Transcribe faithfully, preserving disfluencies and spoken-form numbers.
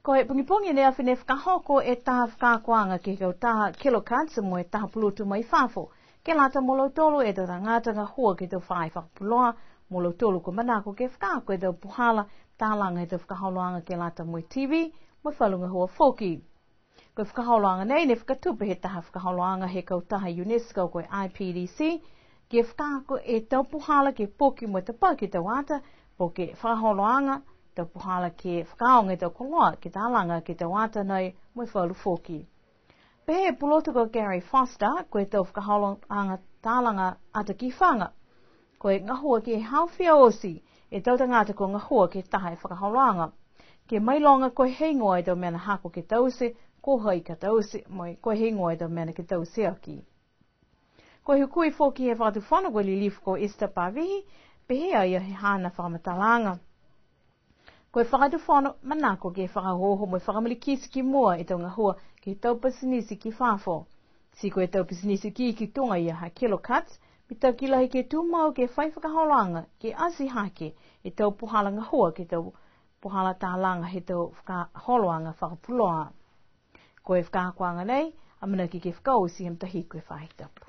Ko e pogipogi ne afi ne fakahoko e taha fakaakoaga ke he kautaha Kilocuts mo e taha pulotu mai fafo, ke lata mo lautolu e tau tagata gahua ke he tau faahi fakapuloa, mo lautolu kua manako ke fakaako e tau puhala talaga he tau fakaholoaga ke lata mo e T V, mo e falu gahua foki. Ko e fakaholoaga nei ne fakatupe he taha fakaholoaga he kautaha UNESCO ko e I P D C, ke fakaako e tau puhala ke poki mo e tapaki e tau ata, po ke fakaholoaga, tau puhala ke fakaaoga e tau koloa ke talaga ke he tau ata nei mo e falu foki. Pehē e pulotu ko Gary Foster, ko e tau fakaholoaga talaga ata kifaga, ko e gahua ke haofia oti e tau tagata kua gahua ke he taha e fakaholoaga, ke mailoga ko e heigoa e tau mena hako ke taute, ko hai ka taute, mo e ko e heigoa e tau mena ke taute aki. Ko e hukui foki he Fakatufono ko e Lilifu ko Esther Pavihi, pehē a ia he haana fakamatalaaga. Ko e Fakatufono manako ke fakaohooho mo e fakamalikiti ki mua e tau gahua ke he tau pisinisi ki fafo. Ti ko e tau pisinisi ikiiki tuga ia ha Kilocuts, mitaki lahi ke tumau ke fai fakaholoaga ke ati hake e tau puhala gahua ke he tau puhala talaga he tau fakaholoaga fakapuloa. Ko e fakaakoaga nei, amanaki ke fakaoti he matahiku he faahi tapu.